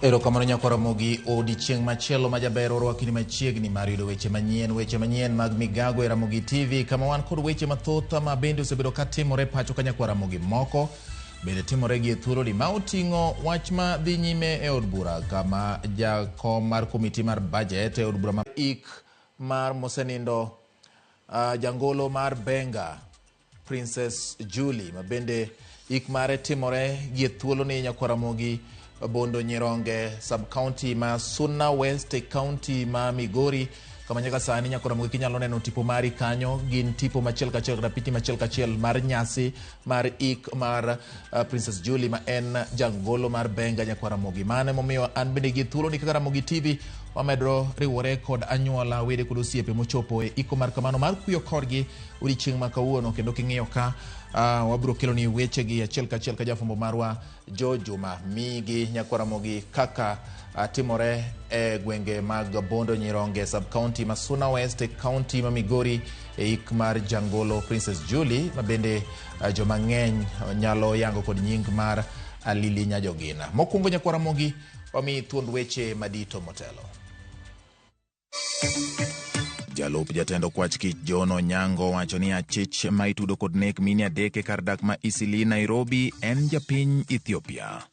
Erokamano nyakwar Ramogi, odiechieng' machielo ma jaber orwakini machiegni mar yudo weche manyien, weche manyien mag migago e Ramogi TV kama wan kod weche mathoth ma bende osebedo ka timore pacho ka nyakwar Ramogi moko bende timore gi e thuoloni ma oting'o wach ma dhi nyime e od bura kama jakom mar komiti mar budget e od bura ma ik mar mosenindo jangolo mar Benga Princess Julie ma bende ik mare timore gi e thuoloni nyakwar Ramogi Bondo Nyironge sub county ma Suna West e county ma Migori kama nyaka sani nyakwar Ramogi kinyalo neno tipo mari kanyo gin tipo machiel kachiel kata pichni machiel kachiel mar nyasi mar ik mar Princess Julie ma en jangolo mar Benga nyakwar Ramogi. Mano emomiyo an bende gi thuoloni kaka Ramogi TV wamedo riwore kod anyuola wede kod osiepe mochopo e iko mar kamano mar kuyo kodgi odiechieng' ma kawuono kendo king'iyo ka wabiro keloni wechegi achiel kachiel ka jafwambo marwa Jo Juma migi nyakwar Ramogi kaka timore e gwenge mag Bondo Nyironge sub county ma Suna West e county ma Migori e ik mar jangolo Princess Julie ma bende joma ng'eny nyalo yango kod nying mar Alili Nyajogina. Mokwongo nyakwar Ramogi wamiyi thuond weche madito motelo. Jalup jatend okwach kich John Onyango wacho ni achich ma itudo kod nek mine adek e kar dak ma Eastleigh, Nairobi en japiny Ethiopia.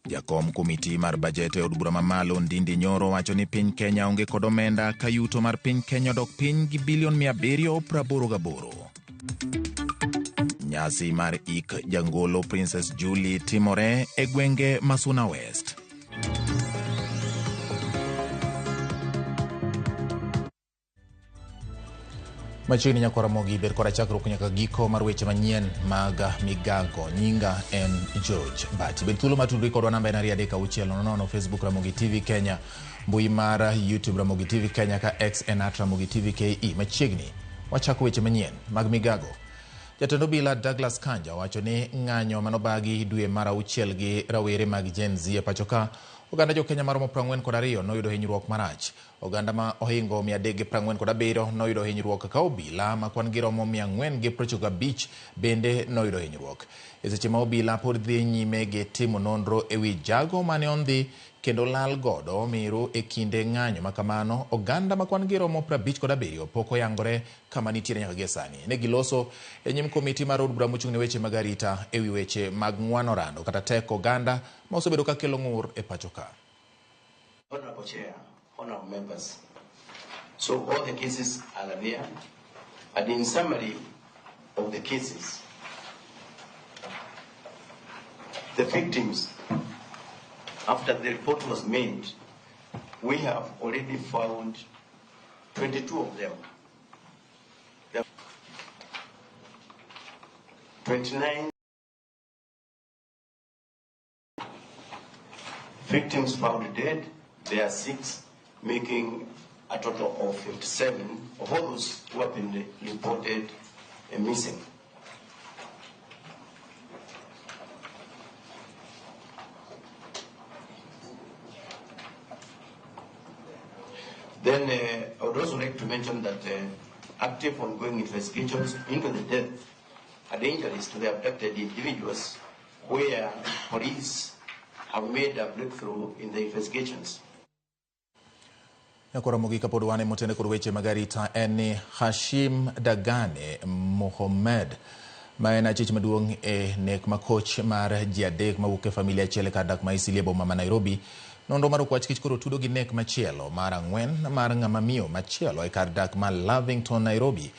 Jakom komiti mar bajet e od bura mamalo Ndindi Nyoro wacho ni piny Kenya onge kod omenda ka yuto mar piny Kenya odok piny gi bilion 788. Nyasi mar ik jangolo Princess Julie timore e gwenge ma Suna West. Machiegni nyakwar Ramogi ber koda chakruok nyaka giko mar weche manyien mag migago. Nyinga en George Bati. Bed thuolo mar tudri kodwa namba en 23600 Facebook Ramogi TV Kenya, mbui mar YouTube Ramogi TV Kenya ka X en at Ramogi TV KE. Machiegni wachako weche manyien mag migago. Jatend obila Douglas Kanja wacho ni ng'anyo manobagi dwe mar auchiel gi rawere mag Gen Z e pacho ka oganda jo Kenya maromo 42 noyudo hinyruok marach. Oganda ma ohingo 347 noyudo hinyruok ka obila ma kwan gi romo 495 bende noyudo hinyruok. E seche ma obila pod dhi nyime gi timo nonro e wi jago mane ondhi kendo lal godo miru e kinde ng'anyo ma kamano, oganda ma kwan gi romo 57 pok oyangore kama nitiere nyaka gie sani. Ne giloso e nyim komiti mar od bura mochung' ne weche mag arita e wi weche mag ng'wano rando kata teko oganda ma osebedo ka kelo ng'ur e pacho ka. Honorable Chair, honorable members, so all the cases are there, and in summary of the cases, the victims, after the report was made, we have already found 22 of them. The 29 victims found dead, there are 6, making a total of 57 of all those who have been reported missing. Then I would also like to mention that active ongoing investigations into the death and injuries to the abducted individuals, where police have made a breakthrough in the investigations. Nyakwar Ramogi kapod wan e motene kod weche mag arita en ni Hashim Dagane Mohamed ma en achich maduong' e nek makoch mar ji adek mawuok e familia achiel e kar dak ma Eastleigh e boma ma Nairobi. Nonro mar okwach kich koro tudo gi nek machielo mar ang'wen mar ng'ama miyo machielo e kar dak ma Lavington, Nairobi.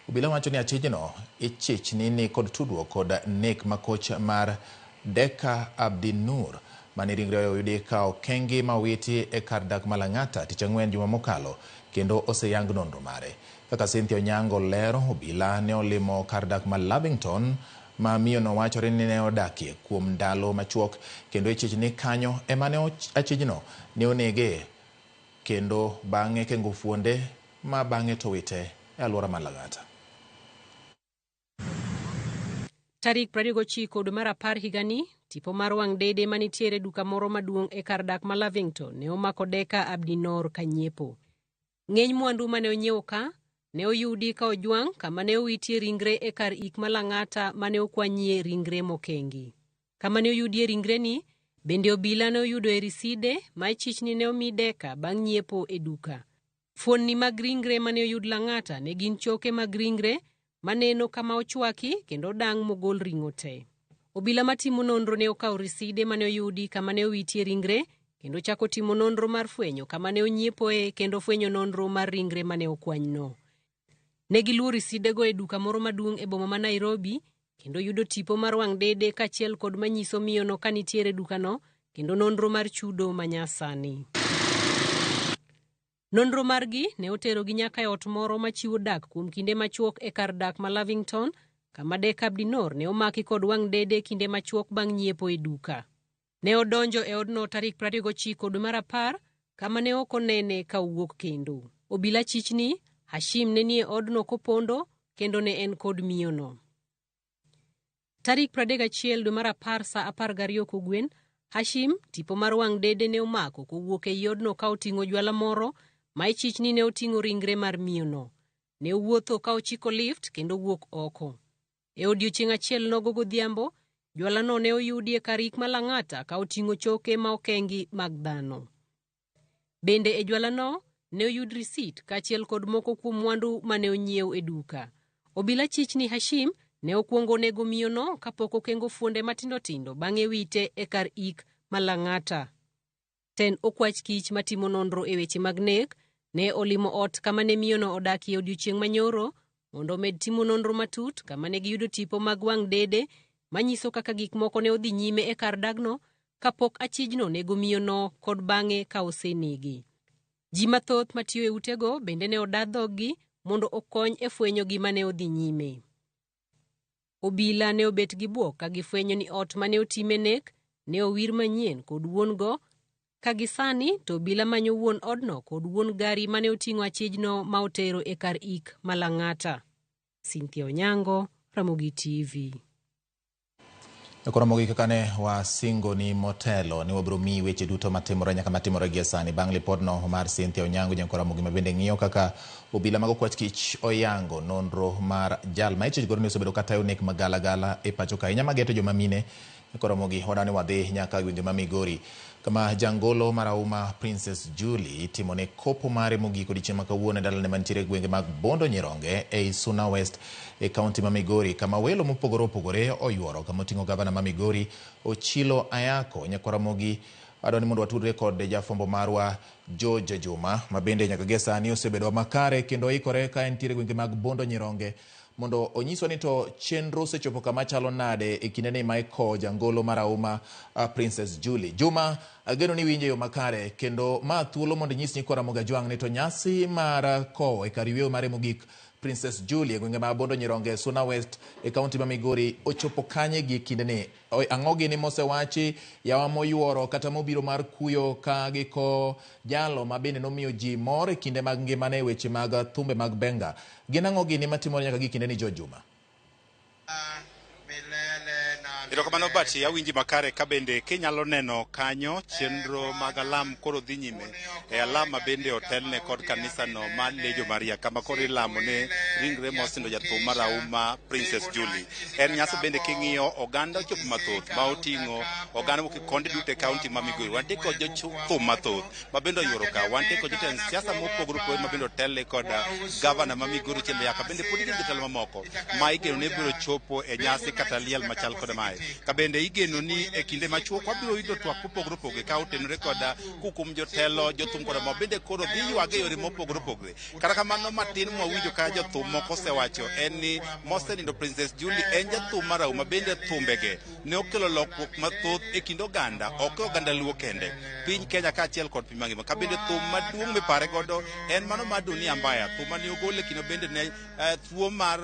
Obila wacho ni achijno ichich ni ni kod tudruok kod nek makoch mar Deka Abdinur mane ringre oyudi ka okengi ma owiti e kar dak ma Lang'ata tich ang'wen juma mokalo kendo oseyang nonro mare. Kaka Cynthia Onyango lero, obila ne olimo kar dak ma Lavington ma miyo no wachore ni ne odakie kuom ndalo machuok kendo ichich ni kanyo ema ne achijno ne onege kendo bang'e kengo fuonde ma bang'e to wite e alwora mar Lang'ata. Tarik 29 dwe mar apar higani, tipo mar wang' dede manitiere duka moro maduong' e kar dak ma Lavington ne omako Deka Abdinor kanyiepo. Ng'eny mwandu mane onyiewo ka ne oyudi ka ojwang' kama ne owitie ringre e kar ik ma Lang'ata mane okwanyie ringre mokengi. Kama ne oyudie ringreni Bende obila ne oyudo e riside ma ichich ni ne omi Deka bang' nyiepo e duka. Fuonni mag ringre mane oyud Lang'ata ne gin choke mag ringre maneno kama ochwaki kendo odang' mogol ring'o te. Obila matimo nonro ne okawo riside mane oyudi kama ne owitie ringre kendo chako timo nonro mar fwenyo kama ne onyiepoe kendo fwenyo nonro mar ringre mane okwanyno. Ne giluwo risidego e duka moro maduong' e boma ma Nairobi kendo yudo tipo mar wang' dede kaachiel kod manyiso miyono ka nitiere dukano kendo nonro mar chudo manyasani. Nonro margi ne oterogi nyaka e ot moro machiwo dak kuom kinde machuok e kar dak ma Lavington kama Deka Abdinor ne omaki kod wang' dede kinde machuok bang' nyiepo e duka. Ne odonjo e odno tarik 29 dwe mar 10 kama ne ok onene ka owuok kendo. Obila chichni Hashim ne nie odno kopondo kendo ne en kod miyono. Tarik 31 dwe mar 10 saa 12 kogwen, Hashim, tipo mar wang' dede ne omako kowuok ei odno ka oting'o jwala moro ma ichich ni ne oting'o ringre mar miyono. Ne owuotho ka ochiko lift kendo wuok oko. E odiechieng' achiel nogo godhiambo, jwalano ne oyudi e kar ik ma Lang'ata ka oting'o choke ma okengi mag dhano. Bende e jwalano ne oyud risit kaachiel kod moko kuom mwandu mane onyiew e duka. Obila chich ni Hashim ne okwongo onego miyono kapok okengo fuonde matindo tindo bang'e wite e kar ik ma Lang'ata. Ten okwach kich matimo nonro e weche mag nek ne olimo ot kama ne miyono odakie odiechieng' manyoro mondo omed timo nonro matut kama ne giyudo tipo mag wang' dede manyiso kaka gik moko ne odhi nyime e kar dagno kapok achijno nego miyono kod bang'e ka osenege. Ji mathoth matiyo e utego bende ne oda dhoggi mondo okony e fwenyo gima ne odhi nyime. Obila ne obet gi bwok ka gifwenyo ni ot mane otime nek ne owir manyien kod wuon-go ka gisani to obila manyo wuon odno kod wuon gari mane oting'o achijno ma otero e kar ik ma Lang'ata. Cynthia Onyango, Ramogi TV. Koro mogik kaka ne wasingo ni motelo ni wabiro miyi weche duto matimore nyaka matimore gie sani bang' lipodno mar Cynthia Onyango nyakwar Ramogi ma bende ng'iyo kaka obila mag okwach kich oyango nonro mar jal ma ichich godo ni osebedo katayo nek magalagala e pacho ka ahinya mageto joma mine. Nyakwar Ramogi wadwa ni wadhi nyaka gwenge ma Migori kama jangolo marahuma Princess Julie itimone kopo mare mogik odiechieng' ma kawuono e dalane mantiere e gwenge mag Bondo Nyironge ei Suna West e kaunti ma Migori kama welo mopogore opogore oyuoro kama oting'o gavana ma Migori Ochilo Ayako. Nyakwar Ramogi adwa ni mondo watudre kod jafwambo marwa George Juma ma bende nyaka gie sani osebedo makare kendo oikore ka entiere gwenge mag Bondo Nyironge mondo onyiswa ni to chenro osechopo kama chalo nade e kindeni ma ikowo jangolo marahuma Princess Julie. Juma, ageno ni iwinjo e yo makare kendo ma thuolo mondo inyis nyikwa Ramogi Ajwang' ni to nyasi mar kowo e kar yweyo mare mogik Princess Julie e gwenge ma Bondo Nyironge, Suna West e kaunti ma Migori ochopo kanye gi kindeni? Ang'o gini mosewachi, yawa moyuoro kata mobiro mar kuyo ka giko jalo ma bende nomiyo ji mor e kinde mag ngimane e weche mag thumbe mag benga. Gin ang'o gini matimore nyaka gi kindeni George Juma? Erokamano Bati, awinji makare ka bende kinyalo neno kanyo chenro mag alam koro dhi nyime e alam ma bende otelne kod kanisano mar Lejo Maria kama koro ilamo ne ringre mosindo jathum marahuma Princess Julie. En nyasi bende king'iyo oganda ochopo mathoth ma oting'o oganda mowuok e konde duto e kaunti ma Migori. Wantie kod jothum mathoth ma bende oyuoro ka, wantie kod jotend siasa mopogore opogore ma bende otelne kod gavana ma Migori Ochieng Ayako bende pod gin jotelo mamoko ma igeno ni biro chopo e nyasi kata liel machal kod mae. Ka bende igeno ni e kinde machuok wabiro yudo twak mopogore opogore ka otenore kod kukum jotelo, jothum koda ma bende koro dhi ywage e yore mopogore opogore. Kata kamano matin mwawinjo ka jothum moko osewacho en ni mosenindo Princess Julie en jathum marahuma bende thumbege ne okelo lokruok mathoth e kind oganda, ok e oganda Luo kende, piny Kenya kaachiel kod piny mangima. Ka bende thum maduong' mipare godo en mano mar Dunia Mbaya, thum mane ogol e kinde bende ne tuo mar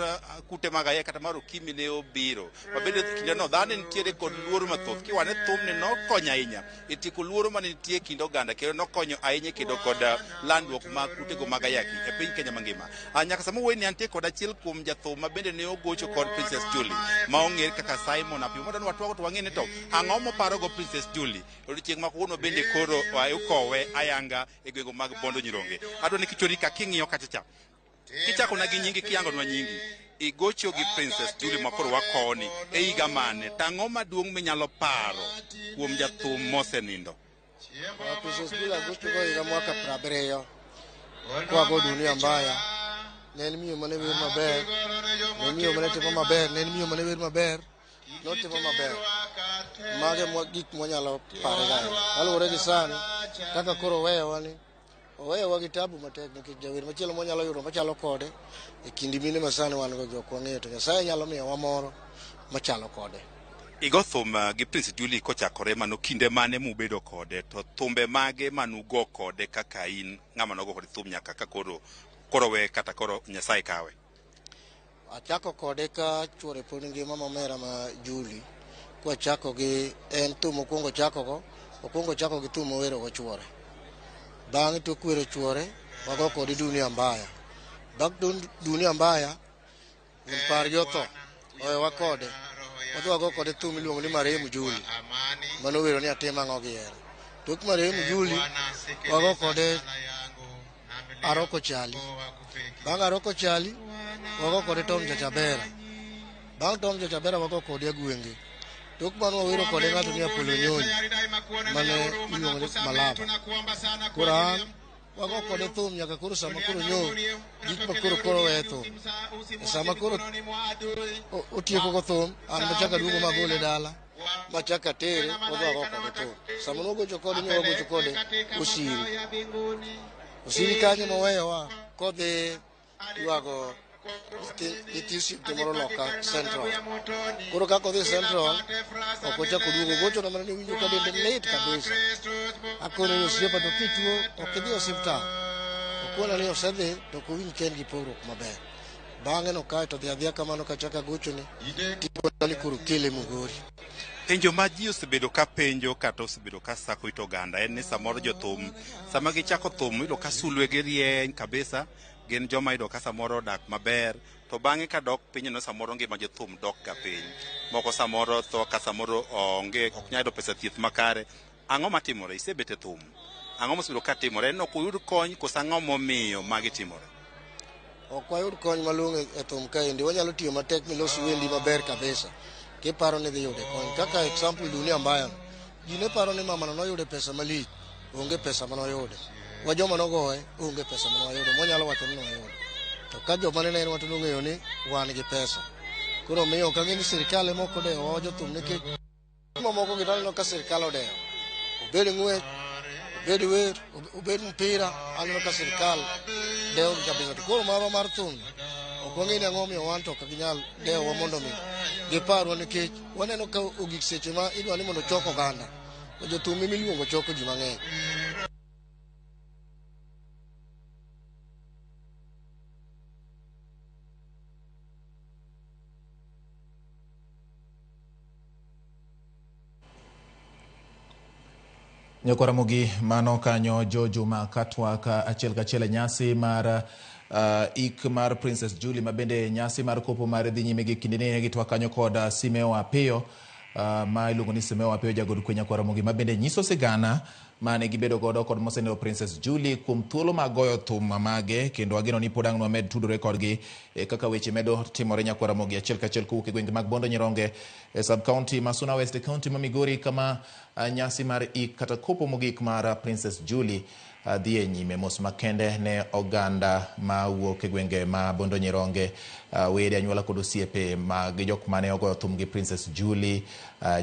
kute mag ayaki kata mar okimi ne obiro. Ma bende kindeno dhano ne nitiere kod luoro mathoth. Kiwane thumni nokonyo ahinya e tieko luoro mane nitie e kind oganda kendo nokonyo ahinya e kedo kod landruok mag kutego mag ayaki e piny Kenya mangima. Nyaka sama wuoyi ni antie kod achiel kuom jathum ma bende ne ogocho kod Princess Julie ma ong'ere kaka Simon Apiyo. Mondo watwago to wang'e ni to ang'o moparogo Princess Julie odiochieng' ma kawuono bende koro ikowe ayanga e gwenge mag Bondo Nyironge. Adwa ni kichori ka king'iyo kacha cha. Kichako na gi nyingi kiyangonwa nyingi. Igocho gi Princess Jully ma koro wakoni e higa mane? Tang'o maduong' minyalo paro kuom jathum mosenindo? Princess Jully agocho go higa mwaka 70 kwago Dunia Mbaya. Ne en miyo mane wer maber, ne en miyo mane timo maber, ne en miyo mane wer maber, notimo maber. Mage gik mwanyalo pare ga. Kaluwore gi sani, kaka koro oweyowa ni, oweyowa gi tabu matek nikech jawer machielo mwanyalo yudo machalo kode e kind mine ma sani wan go gi ok wang'eyo, to Nyasaye nyalo miyowa moro machalo kode. Igo thum gi Prince Jully kochakore mano kinde mane mubedo kode, to thumbe mage manugo kode kaka in ng'ama nogo kode thum nyaka ka koro we kata koro Nyasaye kawe? Achako kode ka chuore pod ngima mamera ma Jully, kwachako gi en thum mokwongo chako go, okwongo chako gi thum mowero go chuore. Bang'e tok wero chuore, wago kode Dunia Mbaya. Bang' Dunia Mbaya, wuon pargi otho, owewa kode. Wadhi wago kode thum miluongo ni Marehemu Jully, manowero ni atim ang'o gi hera. Tok Marehemu Jully, wago kode Aroko Chali. Bang' Aroko Chali, wago kode Tom Jachabera. Bang' Tom Jachabera wago kode Agwenge. Tok mano wawero kode ng'ato ni Apollo Nyonyi, mane iluongo ni Malava. Koro an wago kode thum nyaka koro sama koro nyo gik ma koro weye thum. E sama koro otieko go thum, an machako aduogo magole dala, machako atere, wadhi wago kode thum. Sama nwagocho kode ni wagocho kode Osiri. Osiri kanyo moweyowa kodhi ywago nyithi osiepe moro loka Central. Koro kaka odhi Central, ok ochako oduogo. Gochona mana ni winjo ka dende lit kabisa. Akone ni osiepa to kituo ok idhi osiptal. Okona ni osedhi to ok owinj ka en gi pogruok maber. Bang'e no kae to dhi adhiya kamano kachako agochone, tikona ni koro kele Migori. Penjo ma ji osebedo ka penjo kata osebedo ka sako it oganda en ni samoro jothum sama gichako thum iyudo ka sulwe gi rieny kabisa, gin joma iyudo ka samoro odak maber, to bang'e ka dok piny no samoro ngima jothum dok ga piny. Moko samoro tho ka samoro onge ok nyal yudo pesa thieth makare. Ang'o matimore? Isebet e thum. Ang'o mosebedo ka timore? En ok uyud kony koso ang'o momiyo magi timore? Ok wayud kony malong'o e thum kaendi. Wanyalo tiyo matek milos wendi maber kabisa. Kiparo ni idhi yude kony. Kaka example Dunia Mbaya no. Ji ne paro ni mamano noyude pesa malich. Onge pesa manoyude. Wa joma nogoye, onge pesa mane wayudo. Mwanyalo wacho ni nwayudo. To ka joma ne nenowa to nong'eyo ni wan gi pesa. Koro miyo ok ang'e ni sirikal ema ok odewowa jothum nikech mamoko gi to aneno ka sirikal odewo. Obed ng'wech, obed wer, obed mpira, aneno ka sirikal dewogi kabisa. To koro marwa mar thum ni, ok wang'e ni ang'o momiyo wan to ok ginyal dewowa mondo mi giparwa nikech waneno ka ogik seche ma idwa ni mondo ochok oganda. To jothum ema iluongo choko ji mang'eny. Nyakwa Ramogi, mano kanyo Jo Juma katwak achiel kachiel e nyasi mar ik mar Princess Jully, ma bende nyasi mar kopo mar dhi nyime gi kindeni gitwak kanyo kod Simeo Apiyo, ma iluongo ni Simeo Apiyo jagod kwe Nyakwa Ramogi, ma bende nyiso sigana mane gibedo godo kod mosenindo Princess Jully kuom thuolo mag goyo thum mage, kendo ageno ni pod ang' nwamed tudore kodgi kaka weche medo timore Nyakwa Ramogi achiel kachiel kowuok e gwenge mag Bondo Nyironge e sub county ma Suna West e county ma Migori, kama nyasi mar ik kata kopo mogik mar Princess Jully dhi e nyime. Mos makende ne oganda mawuok e gwenge ma Bondo Nyironge, wede, anyuola kod osiepe mag jok mane ogoyo thum gi Princess Jully,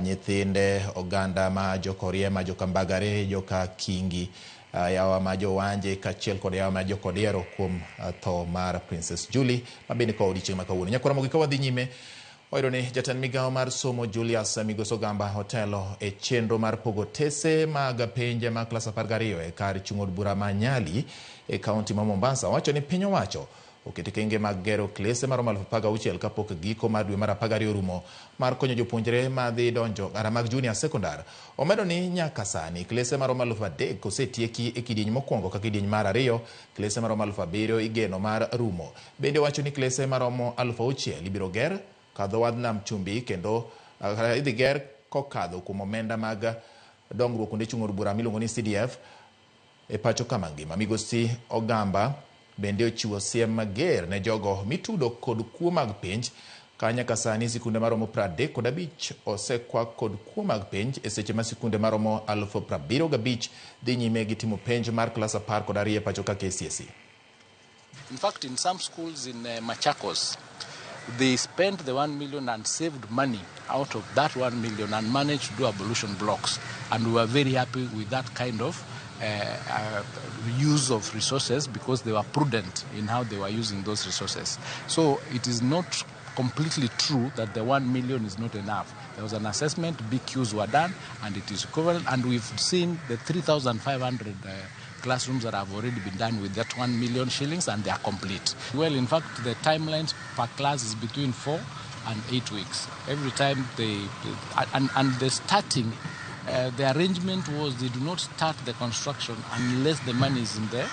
nyithinde, oganda ma jokoriema, jokambagare, joka Kingi, yawa ma jowanje kaachiel kod yawa ma jokodiero kuom tho mar Princess Jully ma bende koa odiechieng' ma kawuono. Nyakwa Ramogi, ka wadhi nyime, wayudo ni jatend migawo mar somo Julius Migosi Ogamba otelo e chenro mar pogo tese mag penj mag klas 12 e kar chung' od bura ma Nyali e kaunti ma Mombasa. Owacho ni piny owacho oketo kenge mag gero klese maromo 16,000 kapok giko mar dwe mar 12 orumo mar konyo jopuonjre madhi donjo kata mag junior secondar. Omedo ni nyaka sani klese maromo 3,000 osetieki e kidieny mokwongo ka kidieny mar ariyo klese maromo 7,000 igeno mar rumo. Bende owacho ni klese maromo 6,000 ibiro ger kadho wadh nam chumbi kendo idhi ger kokadho kuom omenda mag dongruok kuonde chung' od bura miluongo ni CDF e pacho kama ngima. Migosi Ogamba Bende ochiwo siem mager ne jogo mitudo kod kuo mag penj ka nyaka sani sikunde maromo 35 osekwak kod kuo mag penj e seche ma sikunde maromo 75,000 dhi nyime gi timo penj mar klas 12 pacho ka KCSE. In fact, in some schools in Machakos, they spent the 1 million and saved money out of that 1 million and managed to do ablution blocks. And we were very happy with that kind of use of resources because they were prudent in how they were using those resources. So it is not completely true that the 1 million is not enough. There was an assessment, BQs were done, and it is equivalent. And we've seen the 3,500 classrooms that have already been done with that 1 million shillings, and they are complete. Well, in fact, the timelines per class is between 4 and 8 weeks. Every time they, and the starting, the arrangement was they do not start the construction unless the money is in the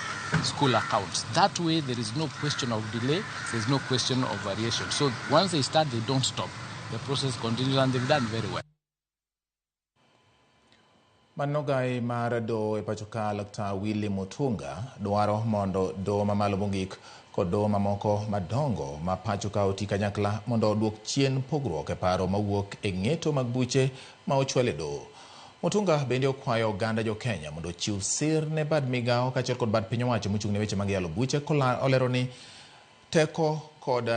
school accounts. That way, there is no question of delay, there's no question of variation. So once they start, they don't stop. The process continues, and they've done very well. Mano gai mar doho e pacho ka Laktar Willy Mutunga dwaro mondo doho mamalo mogik kod doho mamoko madongo ma pacho ka oti kanyakla mondo oduok chien pogruok e paro mawuok e ng'eto mag buche ma ochwal e doho. Mutunga bende okwayo oganda jo Kenya mondo ochiw sir ne bad migawo kaachiel kod bad piny owacho mochung' ne weche mag yalo buche olero ni teko kod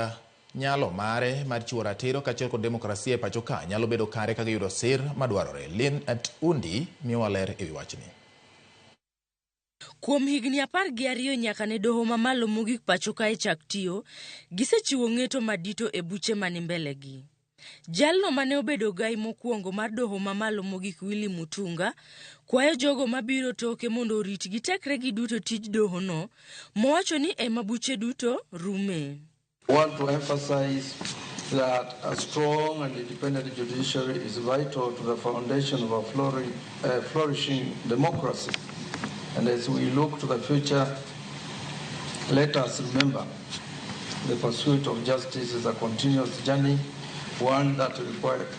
nyalo mare mar chiwo ratiro kaachiel kod demokrasia e pacho ka nyalo bedo kare ka giyudo sir madwarore. Linet Undi miyowa ler ewi wachni. Kuom higni 12 nyaka ne doho mamalo mogik pacho kae chak tiyo, gisechiwo ng'eto madito e buche mani mbelegi. Jalno mane obedo gai mokwongo mar doho mamalo mogik Willy Mutunga kwayo jogo mabiro toke mondo orit gi tekregi duto tij dohono, mowacho ni ema buche duto rume. I want to emphasize that a strong and independent judiciary is vital to the foundation of a flourishing democracy. And as we look to the future, let us remember the pursuit of justice is a continuous journey, one that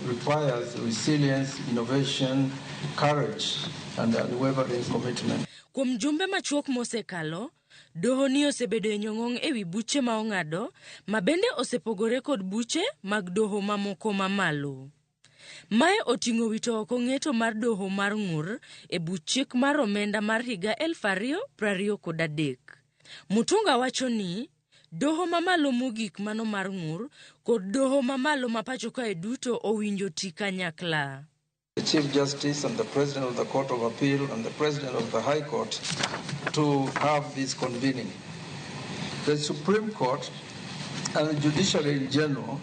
requires resilience, innovation, courage, and unwavering commitment. Kuom jumbe machuok mosekalo, doho ni osebedo e nyong'ong' ewi buche ma ong'ado, ma bende osepogore kod buche mag doho mamoko mamalo. Mae oting'o wito oko ng'eto mar doho mar ng'ur e buch chik mar omenda mar higa 2023. Mutunga wacho ni doho mamalo mogik mano mar ng'ur kod doho mamalo ma pacho kae duto owinjo ti kanyakla. The Chief Justice and the President of the Court of Appeal and the President of the High Court to have this convening. The Supreme Court and the judiciary in general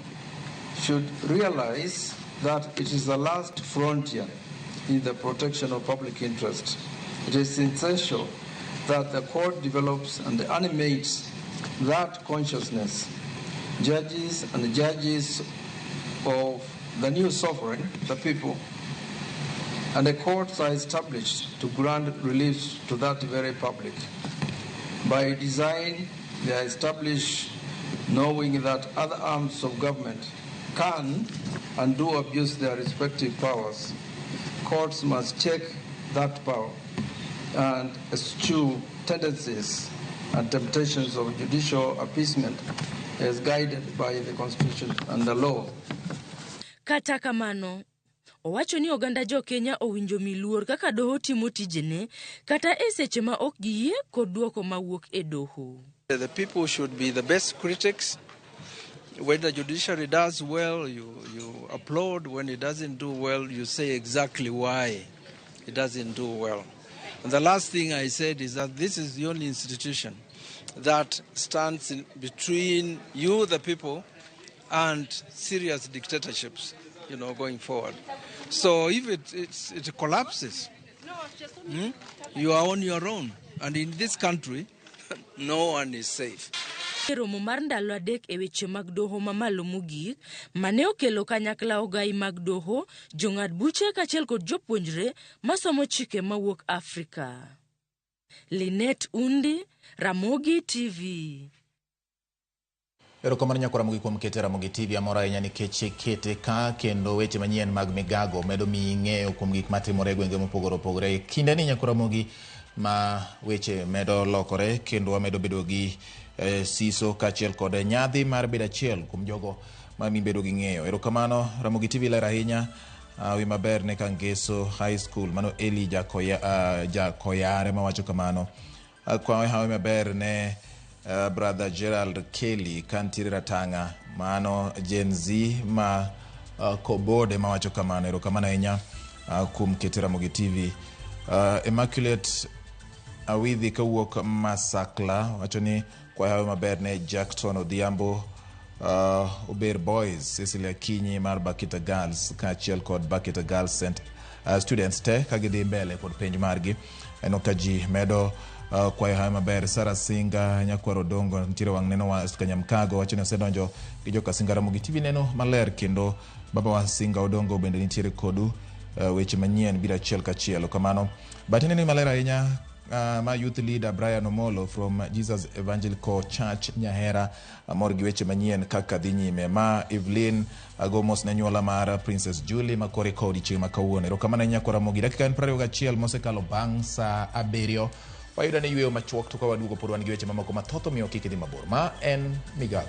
should realize that it is the last frontier in the protection of public interest. It is essential that the court develops and animates that consciousness. Judges and the judges of the new sovereign, the people, and the courts are established to grant relief to that very public. By design, they are established knowing that other arms of government can and do abuse their respective powers. Courts must check that power and eschew tendencies and temptations of judicial appeasement as guided by the Constitution and the law. Kata kamano, owacho ni oganda jo Kenya owinjo mi luor kaka doho timo tijene kata e seche ma ok giyie kod duoko mawuok e doho. The people should be the best critics. When the judiciary does well, you applaud. When it doesn't do well, you say exactly why it doesn't do well. And the last thing I said is that this is the only institution that stands in between you, the people, and serious dictatorships, going forward. So if it collapses, you are on your own. And in this country, no one is safe. Romo mar ndalo 3 e weche mag doho mamalo mogik mane okelo kanyakla ogai mag doho, jong'ad buche kaachiel kod jopuonjre masomo chike mawuok Afrika. Linet Undi, Ramogi TV. Erokamano nyakwa Ramogi kuom kete Ramogi TV. Amor ahinya nikech kete ka kendo weche manyien mag migago medo miyi ng'eyo kuom gik matimore e gwenge mopogore opogore. Kinde ni nyakwa Ramogi Ma weche medo lokore kendo wamedo bedo gi siso kaachiel kod nyadhi mar bedo achiel kuom jogo ma mibedo gi ng'eyo. Erokamano Ramogi TV ler ahinya. Wi maber ne Kangeso High School mano Eli Jakoyare mawacho kamano. Kwawe hawi maber ne brother Gerald Kelly kantiere Ratanga mano Gen Z ma Kobode mawacho kamano. Erokamano ahinya kuom kete Ramogi TV. Immaculate Awidhi kawuok Masakla wacho ni kwayo hawi maber ne Jackson Odhiambo Ober Boys, Cecilia Kinyi mar Bakita Girls kaachiel kod Bakita Girls Cent, students te ka gidhi mbele kod penj margi. Aneno ka ji medo kwayo hawi maber. Sarah Singa nyakwar Odongo nitiere wang' neno wa Kanyamkago wacho ni osedonjo gi joka Singa Ramogi TV neno maler kendo baba wa Singa Odongo bende nitiere kodu weche manyien biro achiel kachiel. Kamano but ineno maler ahinya ma youth leader Brian Omolo from Jesus Evangelical Church Nyahera amor gi weche manyien kaka dhi nyime. Ma Evelyn ago mos ne nyuola mar Princess Julie ma kore ka odiochieng' ma kawuono. Erokamano ahinya kwa Ramogi. Dakika en 21 mosekalo bang' saa 7. Wayudo ni yweyo machuok to ka waduogo pod wan gi weche mamoko mathoth omiyo kik idhi mabor. Ma en Migago.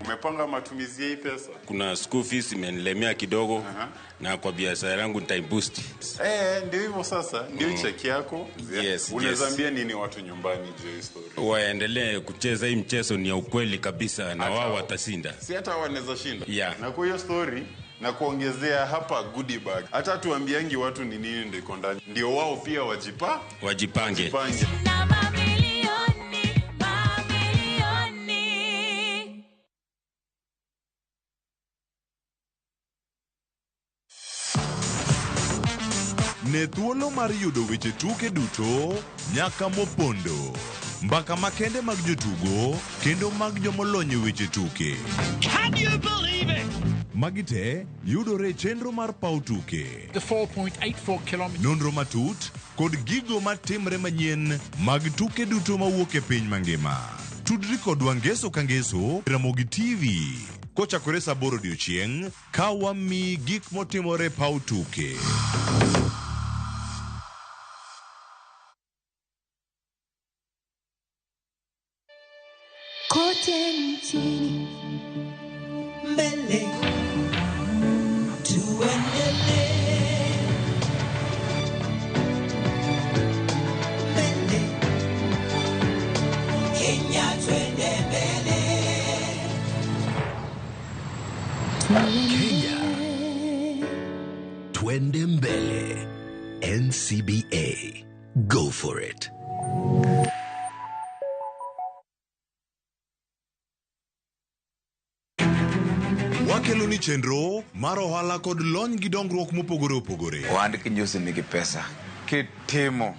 Umepanga matumizi ya hii pesa? Kuna school fees imenilemea kidogo na kwa biashara yangu nitaiboost. Ndio hivyo sasa, ndio cheki yako. Yes, Unaweza yes. ambia nini watu nyumbani juu ya hii story? Waendelee kucheza hii mchezo, ni ya ukweli kabisa na wao watashinda. Si hata wanaweza shinda. Yeah. Na kwa hiyo story na kuongezea hapa goodie bag. Hata tuambiangi watu ni nini ndio iko ndani. Ndio wao pia Wajipange. wajipange. Na mamilioni, mamilioni. Ne thuolo mar yudo weche tuke duto nyaka mopondo, mbaka makende mag jotugo kendo mag jomolony e weche tuke. Can you believe it? Magi te yudore e chenro mar paw tuke. The 4.84 kilometers. Nonro matut kod gigo matimre manyien mag tuke duto mawuok e piny mangima. Tudri kodwa ngeso ka ngeso Ramogi TV kochakore saa 8 odiochieng' ka wamiyi gik motimore e paw tuke. Kote nchini mbele tuendelee mbele Kenya twende mbele. Kenya twende mbele. NCBA. Go for it. Wakelo ni chenro mar ohala kod lony gi dongruok mopogore opogore. Ohand kinyosi nigi pesa kitimo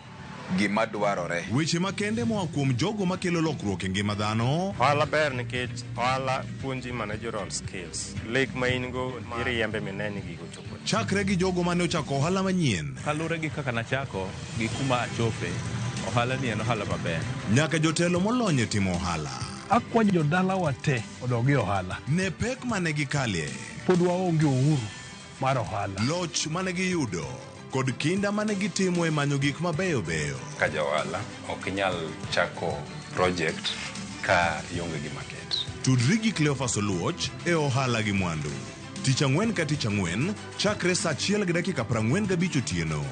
gima dwarore. Weche makende moa kuom jogo makelo lokruok e ngima dhano. Ohala ber nikech ohala puonji managerial skills. Lek ma in go iriembe mine ni gigo chopo. Chakre gi jogo mane ochako ohala manyien. Kaluwore gi kaka nachako gi kuma achope, ohala ni en ohala maber. Nyaka jotelo molony e timo ohala. Akwayo jodalawa te odog e ohala. Ne pek mane gikalie. Pod waonge uhuru mar ohala. Loch mane giyudo kod kinda mane gitimo e manyo gik mabeyo beyo. Ka ja ohala ok inyal chako project ka ionge gi market. Tudri gi Cleophas Oluoch e ohala gi mwandu. Tich ang'wen ka tich ang'wen chakre saa 1:45 otieno.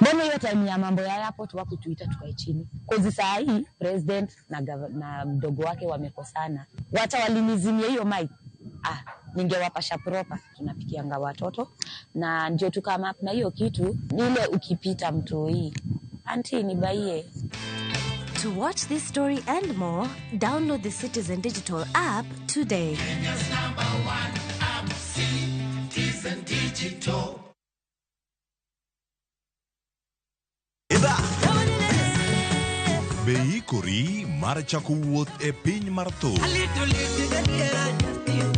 Mbona hiyo time ya mambo ya airport wakutuita tukae chini? Kozi saa hii president na mdogo wake wamekosana, wacha walinizimia hiyo mic. Ningewapasha proper. Tunapikianga watoto na ndio tukama na hiyo kitu ile ukipita mtoi auntie nibaie. To watch this story and more, download the Citizen Digital app today. Kenya's number one app, Citizen Digital. Be ikori mar chako wuoth e piny mar thum.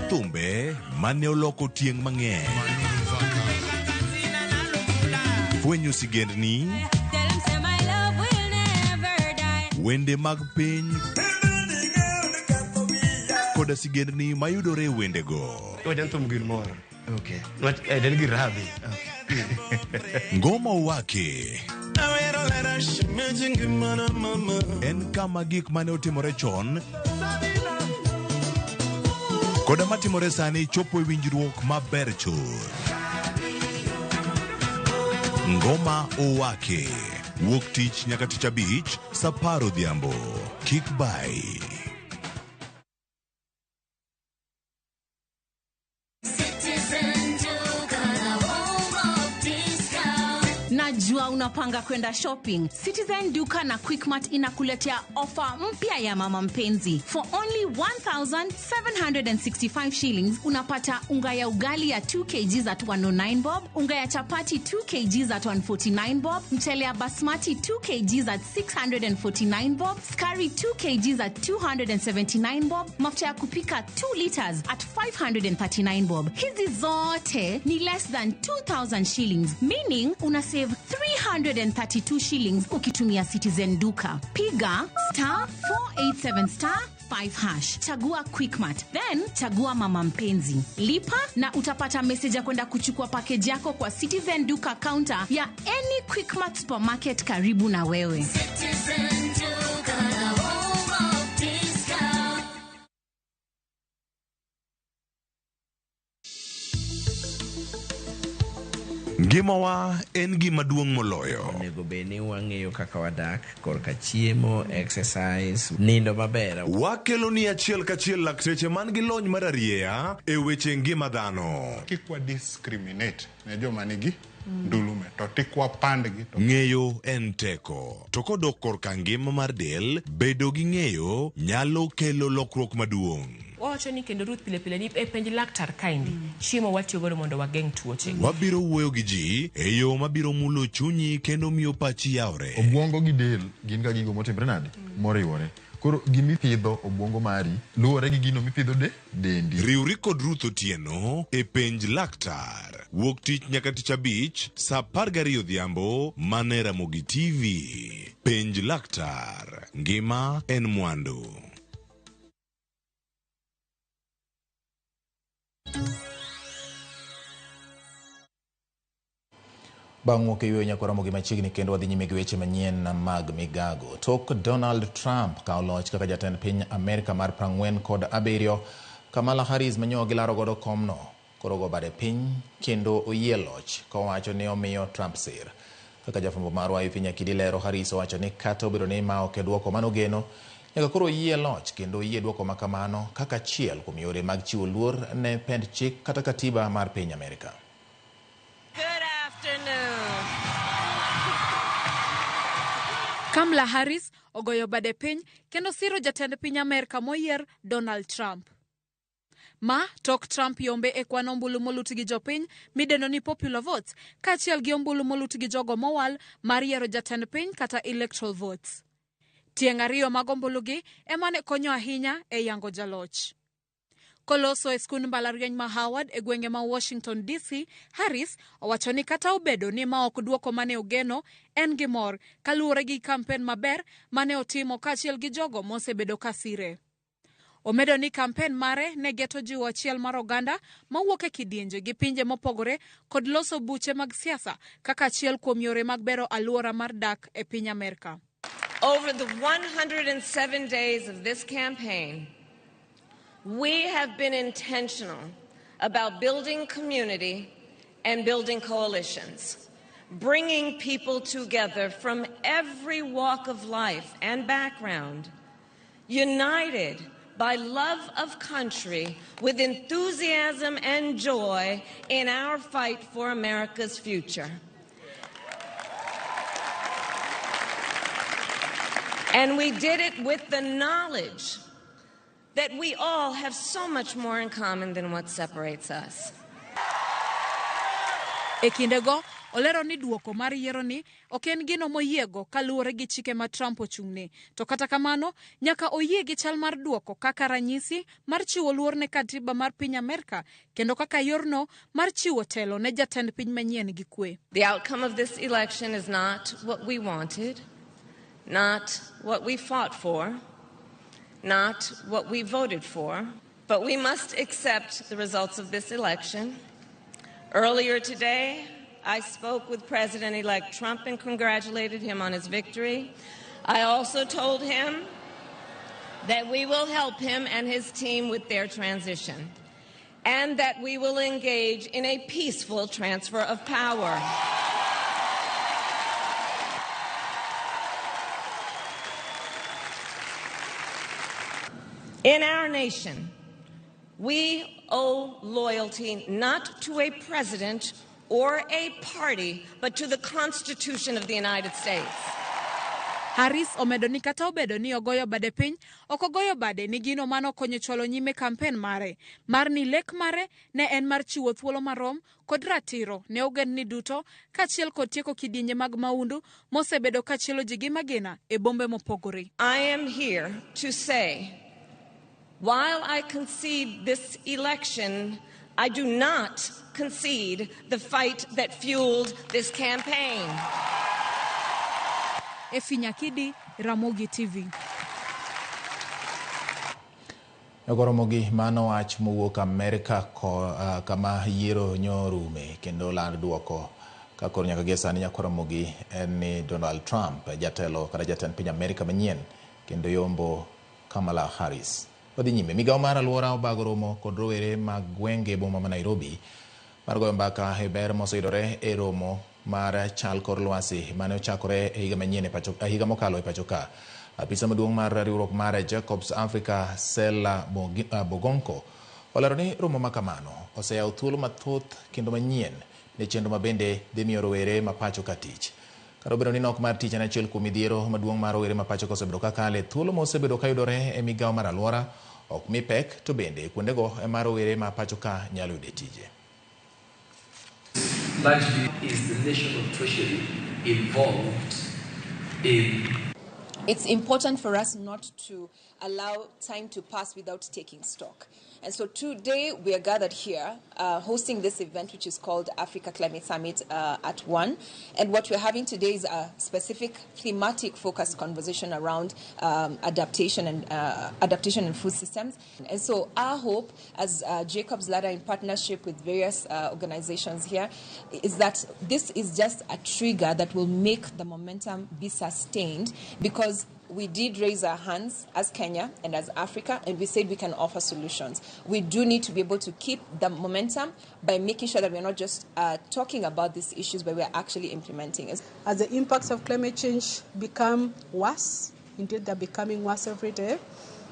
Thumbe mane oloko tieng' mang'eny. Fwenyo sigendni, Tell 'em say my love will never die. wende mag piny koda sigendni mayudore e wendego. Wajan thum gir moro. Okay. Wach en gir rabi. Ngoma Owake en kama gik mane otimore chon koda matimore sani chopo e winjruok maber chuth. Ngoma Owake wuok tich nyaka tich abich sa 10 odhiambo. Kik bai. Citizen Duka, the home of discount. Najua unapanga kwenda shopping. Citizen Duka na Quickmart inakuletea ofa mpya ya mama mpenzi. For only 1765 shillings unapata unga ya ugali ya 2 kgs at 109 bob, unga ya chapati 2 kgs at 149 bob, mchele ya basmati 2 kgs at 649 bob, skari 2 kgs at 279 bob, mafuta ya kupika 2 liters at 539 bob. Hizi zote ni less than 2000 shillings, meaning una save 332 shillings ukitumia Citizen Duka. Piga star 487 star 5 hash, chagua Quickmart, then chagua mama mpenzi, lipa na utapata message ya kwenda kuchukua package yako kwa Citizen Duka counter ya any Quickmart supermarket karibu na wewe. Citizen Duka, the home of discount. Ngimawa en gima duong' moloyo. Onego bed ni wang'eyo kaka wadak korka chiemo, exercise, nindo maber. Wakelo ni achiel kachiel lakteche man gi lony mar arieya e weche ngima dhano. Kik wa discriminate ne joma nigi ndulume to tik wapandgi to Ng'eyo en teko. To kodok korka ngima mar del, bedo gi ng'eyo nyalo kelo lokruok maduong'. Wawacho ni kendo Ruth pile pile ni e penj laktar kaendi chiemo watiyo godo mondo wageng' tuoche. Wabiro wuoyo gi ji e yo mabiro mulo chunyi kendo miyo pachi yawre. Obwongo gi del gin ga gigo motimre nade? Moriwore. Koro gimipidho obwongo mari luwore gi gino mipidho de dendi. Riwri kod Ruth Otieno e penj laktar. Wuok tich nyaka tich abich sa 12 odhiambo mana e Ramogi TV. Penj laktar. Ngima en mwandu. Bang' wuok e yweyo nyaka Ramogi machiegni kendo wadhi nyime gi weche manyien mag migago. Tok Donald Trump kawo loch kaka jatend piny Amerka mar 47, Kamala Harris manyo gilaro godo komno koro go bade piny kendo oyie loch kowacho ni omiyo Trump sir. Kaka jafwambo marwa e piny Akidi lero, Harris owacho ni kata obedo ni ma ok e dwoko manogeno, nyaka koro oyie loch kendo oyie dwoko ma kamano kaka achiel kuom yore mag chiwo luor ne pend chik kata katiba mar piny Amerka. Good afternoon. Kamala Harris ogoyo bade piny kendo siro jatend piny Amerka moyier Donald Trump. Ma tok Trump yombe e kwan ombulu molut gi jopiny midendo ni popular votes kaachiel gi ombulu molut gi jogo mowal mar yiero jatend piny kata electoral votes. Tieng' ariyo mag ombulugi ema ne konyo ahinya e yango jaloch. Koloso e skund mbalariany ma Howard e gwenge ma Washington DC, Harris owacho ni kata obedo ni ma ok dwoko mane ogeno, en gi mor kaluwore gi kampen maber mane otimo kaachiel gi jogo mosebedo ka sire. Omedo ni kampen mare ne geto jiwo achiel mar oganda mawuok e kidienje gi pinje mopogore kod loso buche mag siasa kaka achiel kuom yore mag bero alwora mar dak e piny Amerka. Over the 107 days of this campaign, we have been intentional about building community and building coalitions, bringing people together from every walk of life and background, united by love of country with enthusiasm and joy in our fight for America's future. And we did it with the knowledge that we all have so much more in common than what separates us. E kindego, Olero ni duoko mar yiero ni ok en gino moyiego kaluwore gi chike ma Trump ochung'ne. To kata kamano, nyaka oyie gi chal mar duoko kaka ranyisi mar chiwo luor ne katiba mar piny Amerka kendo kaka yorno mar chiwo telo ne jatend piny manyien gi kwe. The outcome of this election is not what we wanted, not what we fought for, not what we voted for, but we must accept the results of this election. Earlier today, I spoke with President-elect Trump and congratulated him on his victory. I also told him that we will help him and his team with their transition and that we will engage in a peaceful transfer of power. In our nation, we owe loyalty not to a president or a party, but to the Constitution of the United States. Harris omedo ni kata obedo ni ogoyo bade piny, ok ogoyo bade ni gino mano konyo chwalo nyime kampen mare. Mar ni lek mare ne en mar chiwo thuolo marom kod ratiro ne ogendni duto kaachiel kod tieko kidienje mag maundu mosebedo kachielo ji gi magina e bombe mopogore. I am here to say, while I concede this election, I do not concede the fight that fueled this campaign. Efi Nyakidi, Ramogi TV. Ramogi mano wach mowuok Amerka kama yiero nyorume kendo land duoko ka koro nyaka gie sani nyakwa Ramogi en ni Donald Trump jatelo kata jatend piny Amerka manyien kendo yombo Kamala Harris. Wadhi nyime, migawo mar alwora obago romo kod rowere mag gwenge boma ma Nairobi mar goyo mbaka e ber moseyudore e romo mar chal kor lwasi mane ochakore e higa manyien e pacho, higa mokalo e pacho ka. Apisa maduong' mar riwruok mar Jacobs Africa Sela Bogonko olero ni romo ma kamano oseyawo thuolo mathoth kendo manyien ne chenro ma bende dhi miyo rowere ma pacho ka tich. Kata obedo ni nok mar tich en achiel kuom midhiero maduong' mar rowere ma pacho ka osebedo ka kale, thuolo ma osebedo ka yudore e migawo mar alwora ok mi pek, to bende kuondego ema rowere ma pacho ka nyalo yude tije. Largely is the National Treasury involved in. It's important for us not to allow time to pass without taking stock. And so today we are gathered here hosting this event, which is called Africa Climate Summit at 1. And what we're having today is a specific thematic focused conversation around adaptation and food systems. And so our hope as Jacobs Ladder, in partnership with various organizations here, is that this is just a trigger that will make the momentum be sustained, because we did raise our hands as Kenya and as Africa, and we said we can offer solutions. We do need to be able to keep the momentum by making sure that we're not just talking about these issues, but we're actually implementing it. As the impacts of climate change become worse, indeed they're becoming worse every day,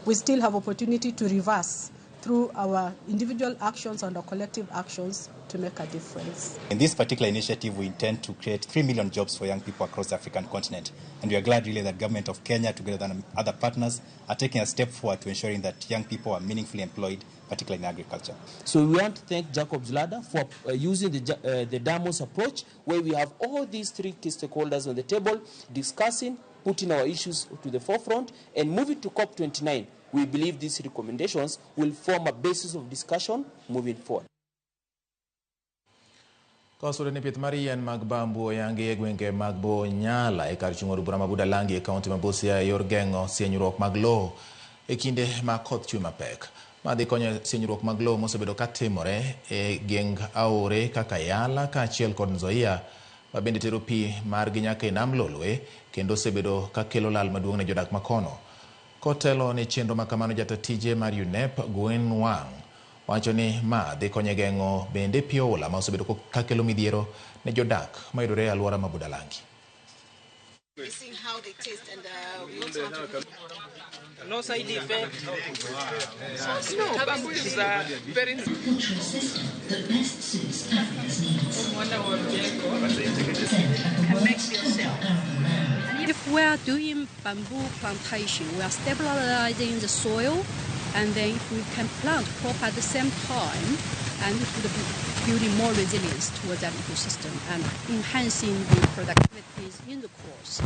we still have opportunity to reverse through our individual actions and our collective actions to make a difference. In this particular initiative, we intend to create 3 million jobs for young people across the African continent. And we are glad really that government of Kenya, together with other partners, are taking a step forward to ensuring that young people are meaningfully employed, particularly in agriculture. So we want to thank Jacobs Ladder for using the Damos approach, where we have all these three key stakeholders on the table discussing, putting our issues to the forefront, and moving to COP29. We believe these recommendations will form a basis of discussion moving forward. Kosore ni pith mar yien mag bambu oyangi e gwenge mag Bonyala e kar chung' od bura ma Budalangi e kaunti ma Busia e yor geng'o sienyruok mag lowo e kinde ma koth chwe mapek. Ma dhi konyo sienyruok mag lowo mosebedo ka timore e geng aore kaka Yala kaachiel kod Nzoia ma bende tero pi margi nyaka e nam Lolwe kendo osebedo ka kelo lal maduong' ne jodak makono. Kotelo ne chenro ma kamano, jata tije mar UNEP Gwen Wang wacho ni ma dhi konyo e geng'o bende pi oula ma osebedo ka kelo midhiero ne jodak mayudore e alwora ma Budalangi. No side effect. No, bamboo is very cultural system that best suits Africa's needs. If we are doing bamboo plantation, we are stabilizing the soil, and then if we can plant crop at the same time, and it would be building more resilience towards that ecosystem and enhancing the productivities in the course.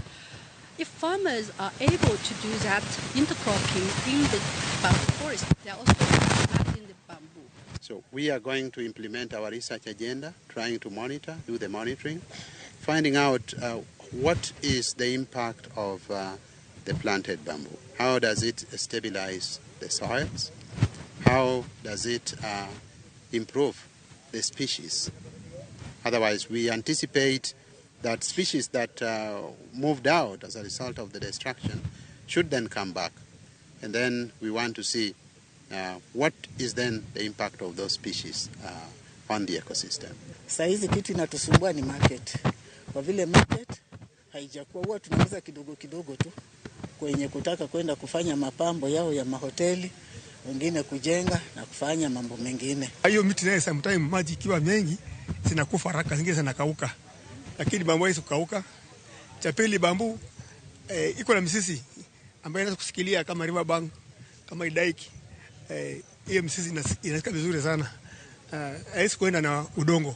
If farmers are able to do that intercropping in the bamboo forest, they are also planting the bamboo. So we are going to implement our research agenda, trying to monitor, do the monitoring, finding out what is the impact of the planted bamboo. How does it stabilize the soils? How does it improve the species? Otherwise, we anticipate that species that moved out as a result of the destruction should then come back. And then we want to see what is then the impact of those species on the ecosystem. Saizi kitu inatusumbua ni market. Kwa vile market haijakuwa, huwa tunauza kidogo kidogo tu kwenye kutaka kwenda kufanya mapambo yao ya mahoteli, wengine kujenga na kufanya mambo mengine. Hiyo miti nayo sometimes maji ikiwa mengi zinakufa haraka, zingine zinakauka. Lakini bambu haiwezi kukauka. Cha pili, bambu iko na mzizi ambayo inaweza kushikilia kama river bank, kama idaiki. Hiyo mzizi inashika vizuri sana. Haiwezi kwenda na udongo.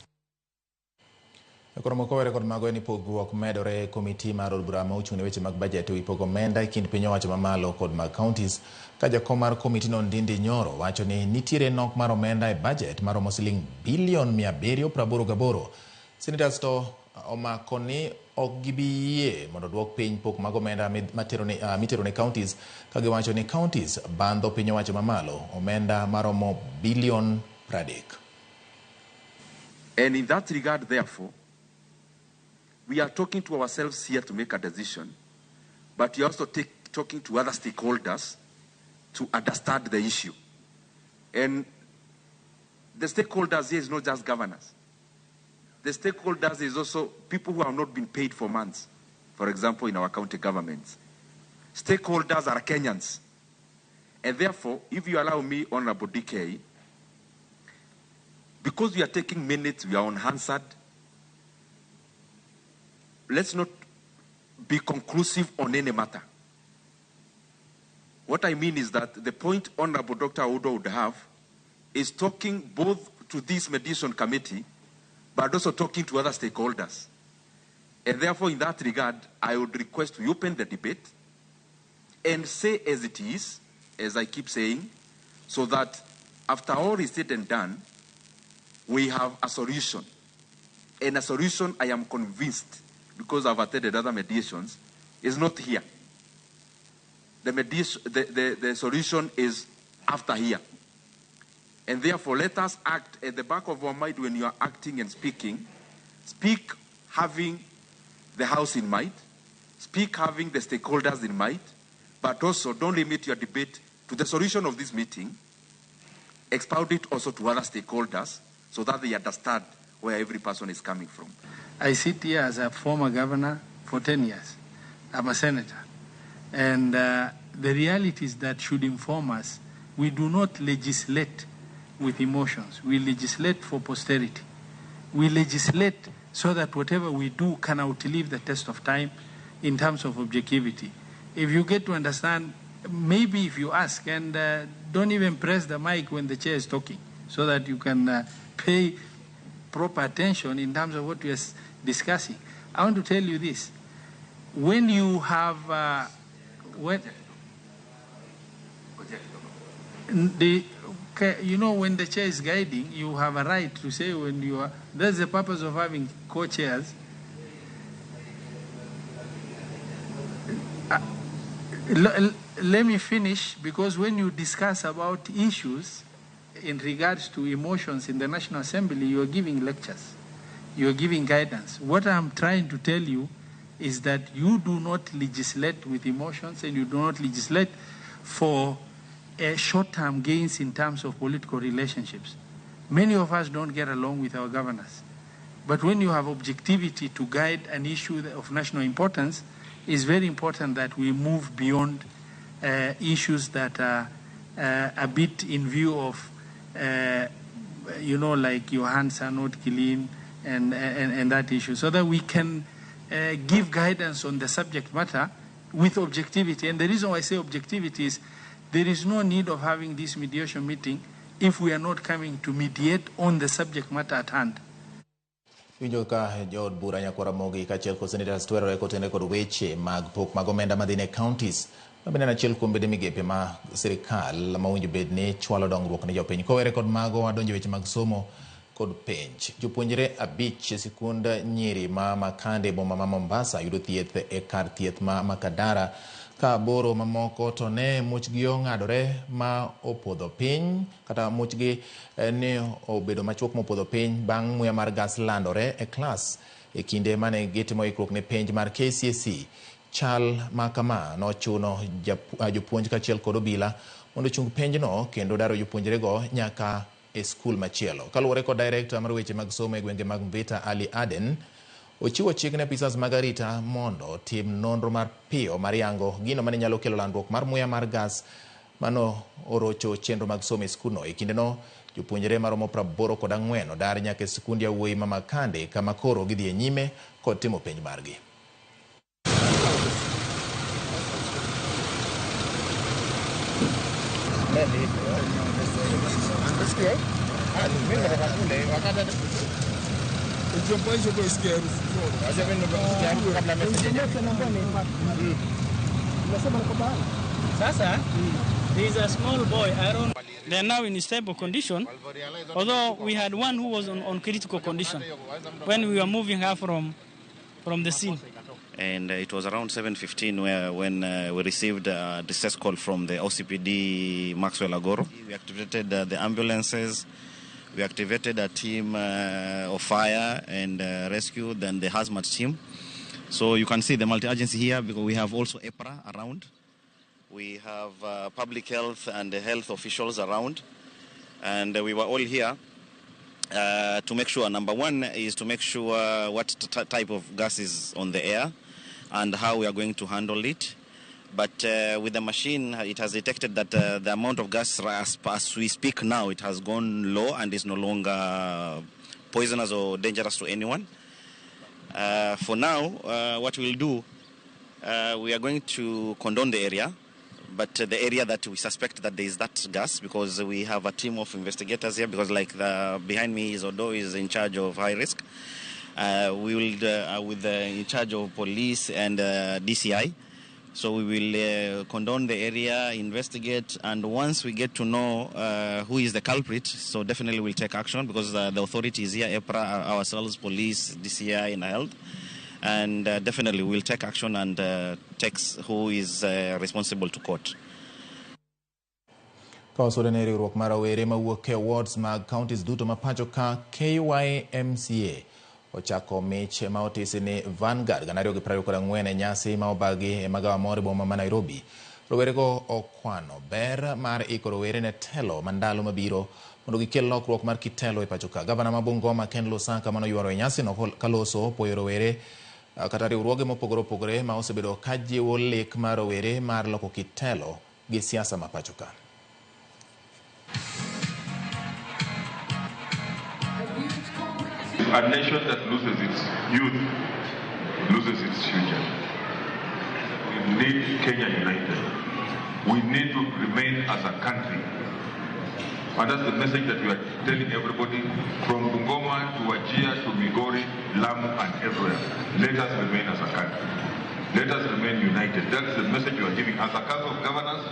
Koro moko were kod mago en pogruok medore e komiti mar od bura ma ochung' ne weche mag bajet e wi pogo omenda e kind piny owacho mamalo kod mag counties ka jakom mar komiti no Ndindi Nyoro wacho ni nitiere nok mar omenda e bajet maromo siling bilion 788. Senators to omako ni ok gibi yie mondo duok piny pok mag omenda mitero ne counties ka giwacho ni counties bandho piny owacho mamalo omenda maromo bilion 30. And in that regard, therefore, we are talking to ourselves here to make a decision, but we are also talking to other stakeholders to understand the issue. And the stakeholders here is not just governors. The stakeholders is also people who have not been paid for months, for example, in our county governments. Stakeholders are Kenyans. And therefore, if you allow me, Honorable DK, because we are taking minutes, we are on Hansard, let's not be conclusive on any matter. What I mean is that the point Honorable Dr. Oudo would have is talking both to this mediation committee, but also talking to other stakeholders. And therefore, in that regard, I would request we open the debate and say as it is, as I keep saying, so that after all is said and done, we have a solution. And a solution, I am convinced, because I've attended other mediations, is not here. The solution is after here. And therefore, let us act at the back of our mind when you are acting and speaking. Speak having the house in mind. Speak having the stakeholders in mind. But also, don't limit your debate to the solution of this meeting. Expound it also to other stakeholders so that they understand where every person is coming from. I sit here as a former governor for 10 years. I'm a senator. And the realities that should inform us, we do not legislate with emotions. We legislate for posterity. We legislate so that whatever we do can outlive the test of time in terms of objectivity. If you get to understand, maybe if you ask, and don't even press the mic when the chair is talking, so that you can pay proper attention in terms of what we are discussing. I want to tell you this. When you have... you know, when the chair is guiding, you have a right to say when you are... That's the purpose of having co-chairs. Let me finish, because when you discuss about issues in regards to emotions in the National Assembly, you are giving lectures, you are giving guidance. What I'm trying to tell you is that you do not legislate with emotions, and you do not legislate for short-term gains in terms of political relationships. Many of us don't get along with our governors. But when you have objectivity to guide an issue of national importance, it's very important that we move beyond issues that are a bit in view of, you know, like your hands are not clean and that issue, so that we can give guidance on the subject matter with objectivity. And the reason why I say objectivity is there is no need of having this mediation meeting if we are not coming to mediate on the subject matter at hand. Winjo ka jood bura Nyakwar Ramogi kaachiel kod senators twerore kotenore kod weche mag pok mag omenda madhi ne counties ma bende en achiel kuom bede migepe ma sirikal ma owinjo bed ni chwalo dongruok ne jopiny. Kowere kod mago wadonjo e weche mag somo kod penj. Jopuonjre 5 e sikund nyiri ma Makande e boma ma Mombasa yudo thieth e kar thieth ma Makadara ka 8 mamoko to ne muchgi ong'adore ma opodho piny kata muchgi ne obedo machuok mopodho piny bang' muya mar gas landore e klas e kinde mane gitimo ikruok ne penj mar KCSE. Chal ma kama nochuno jopuonj kaachiel kod obila mondo ochung penjno kendo daro jopuonjrego nyaka e skul machielo. Kaluwore kod director mar weche mag somo e gwenge mag Mvita Ali Aden, ochiwo chik ne apisas mag arita mondo otim nonro mar piyo mar yango gino mane nyalo kelo landruok mar muya mar gas mano orocho chenro mag somo e skundno. E kindeno jopuonjre maromo 84 odar nyaka e skund yawuoyi ma Makande kama koro gidhi e nyime kod timo penj margi. Sasa, there is a small boy, Aaron. They are now in stable condition, although we had one who was on critical condition when we were moving her from the scene. And it was around 7:15 when we received a distress call from the OCPD Maxwell Agoro. We activated the ambulances, we activated a team of fire and rescue, then the hazmat team. So you can see the multi-agency here because we have also EPRA around. We have public health and the health officials around. And we were all here to make sure, number one is to make sure what type of gas is on the air and how we are going to handle it. But with the machine, it has detected that the amount of gas as we speak now, it has gone low and is no longer poisonous or dangerous to anyone. For now, what we'll do, we are going to condone the area, but the area that we suspect that there is that gas, because we have a team of investigators here, because like the behind me is Odo is in charge of high risk. We will, with the in charge of police and DCI. So we will condone the area, investigate, and once we get to know who is the culprit, so definitely we'll take action, because the authorities here, EPRA, ourselves, police, DCI, and health, and definitely we'll take action and take who is responsible to court. Ka wasore ne riwruok mar rowere mawuok e wards mag counties duto ma pacho ka KYMCA ochako mich ma otisi ni Vanguard 2024 e nyasi ma obagi e magawa moro e boma ma Nairobi. Rowerego okwano ber mar iko rowere ne telo ma ndalo mabiro mondo gikel lokruok mar kit telo e pacho ka. Gavana ma Bungoma Ken Lusaka manoyworo e nyasino kaloso puoyo rowere kata riwruoge mopogore opogore ma osebedo ka jiwo lek mar rowere mar loko kit telo gi siasa ma pacho ka. A nation that loses its youth loses its future. We need Kenya united. We need to remain as a country. And that's the message that we are telling everybody from Bungoma to Wajir to Migori, Lamu and everywhere. Let us remain as a country. Let us remain united. That's the message we are giving. As a council of governors,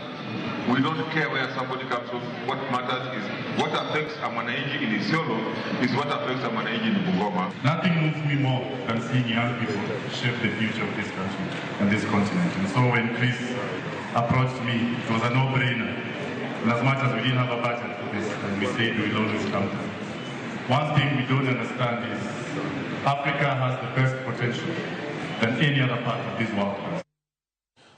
we don't care where somebody comes from. What matters is what affects a Mwananchi in Isiolo is what affects a Mwananchi in Bungoma. Nothing moves me more than seeing young people shape the future of this country and this continent. And so when Chris approached me, it was a no-brainer. And as much as we didn't have a budget for this, and we said we will always come to. One thing we don't understand is Africa has the best potential than any other part of this world has.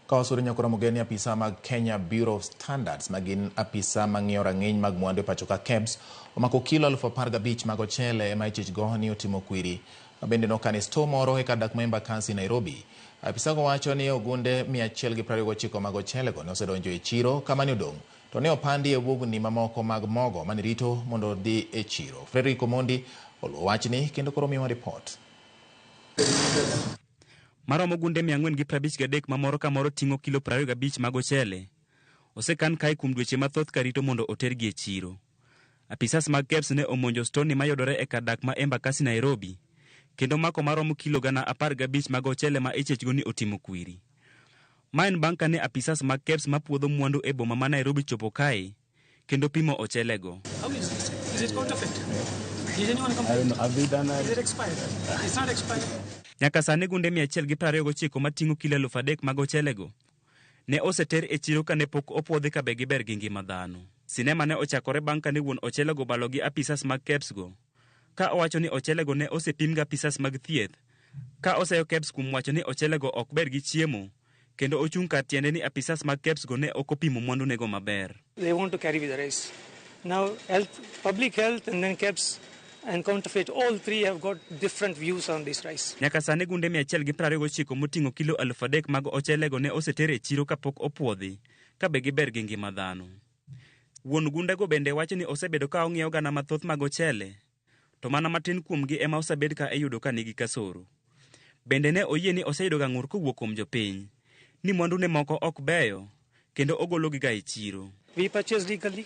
Ka wasore nyakora mogeni apisa mag Kenya Bureau of Standards magin apisa mang'iyo rang'iny mag mwandu e pacho ka KEBS omako kilo 15,000 mag ochele ema ichich go ni otimo kwiri. Ma bende nokan e store moro e kar dak ma Embakasi Nairobi. Apisago wacho ni ogunde 129 mag ochele go ne osedonjo e chiro kama ne odong' to ne opandi e bugni mamoko mag mogo mane rito mondo odhi e chiro. Frederick Omondi oluwo wachni kendo koro miyowa ripot. Maromo gunde 453 ma moro ka moro ting'o kilo 25 mag ochele osekan kae kuom dweche mathoth karito mondo otergi e chiro. Apisas mag KEBS ne omonjo stoni mayudore e kar dak ma Embakasi Nairobi kendo mako maromo kilo 15,000 mag ochele ma ichechgo ni otimo kwiri. Ma en bang' kane apisas mag KEBS mapuodho mwandu e boma ma Nairobi chopo kae kendo pimo ochelego. How is it? Is it counterfeit? Did anyone complain? Is it expired? It's not expired. Nyaka sani gunde 129 mating'o kilo 3,000 mag ochelego ne oseter e chiro kane pok opuodhi ka be giber gi ngima dhano. Sinema ne ochakore bang' kane wuon ochelego obalo gi apisas mag KEBS go ka owacho ni ochelego ne osepim gi apisas mag thieth ka oseyo KEBS kuom wacho ni ochelego ok ber gi chiemo kendo ochung' kar tiende ni apisas mag KEBS go ne ok opimo mwandunego maber. They want to carry with the rice. Now, health, public health and then KEBS and counterfeit, all three have got different views on this rice. Nyaka sani gunde 129 moting'o kilo 3,000 mag ochelego ne oseter e chiro kapok opuodhi ka be giber gi ngima dhano. Wuon gundego bende wacho ni osebedo ka ong'iewo gana mathoth mag ochele, to mana matin kuomgi ema osebed ka iyudo ka nigi kasoro. Bende ne oyie ni oseyudoga ng'ur kowuok kuom jopiny ni mwandune moko ok beyo kendo ogologiga e chiro. We purchased legally,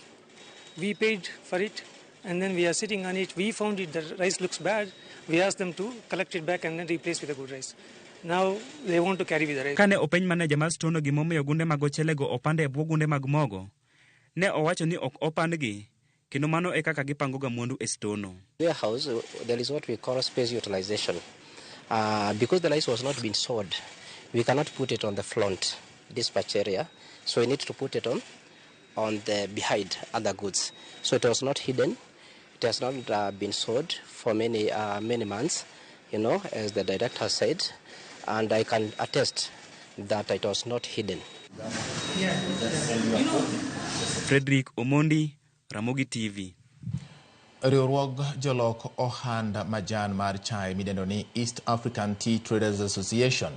we paid for it, and then we are sitting on it. We found it, the rice looks bad. We asked them to collect it back and then replace with a good rice. Now they want to carry with the rice. Kane openj maneja mar stono gimomiyo gunde mag ochelego opand e bwo gunde mag mogo, ne owacho ni ok opandgi kendo mano e kaka gipangoga mwandu e stono. Warehouse, there is what we call space utilization. Because the rice was not being sold, we cannot put it on the front dispatch area, so we need to put it on the behind other goods. So it was not hidden. It has not been sold for many many months, as the director said, and I can attest that it was not hidden. Frederick Omondi, Ramogi TV. Riwruog jolok ohand majan mar chae midendo ni East African Tea Traders Association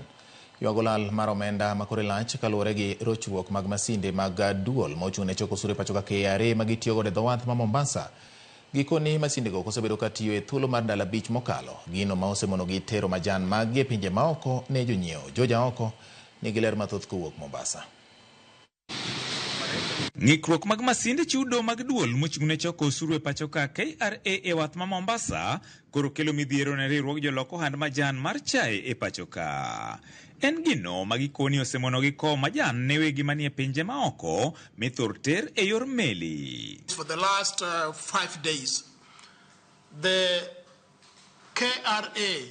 ywago lal mar omenda makore lach kaluwore gi rochruok mag masinde mag duol mochung' ne choko osuru e pacho ka KRA ma gitiyo godo e dho wath ma Mombasa. Gikoni masindego ok osebedo ka tiyo e thuolo mar ndalo 5 mokalo, gino ma osemonogi tero majan maggi e pinje maoko ne jonyiewo. Joja oko nigi ler mathoth kowuok Mombasa. Ng'ikruok mag masinde chudo mag duol mochung' ne choko osuru e pacho ka KRA e wath ma Mombasa koro kelo midhiero ne riwruog jolok ohand majan mar chae e pacho ka. En gino ma gikoni osemonogi kowo majan ne wegi manie pinje maoko mithor ter e yor meli. For the last 5 days, the KRA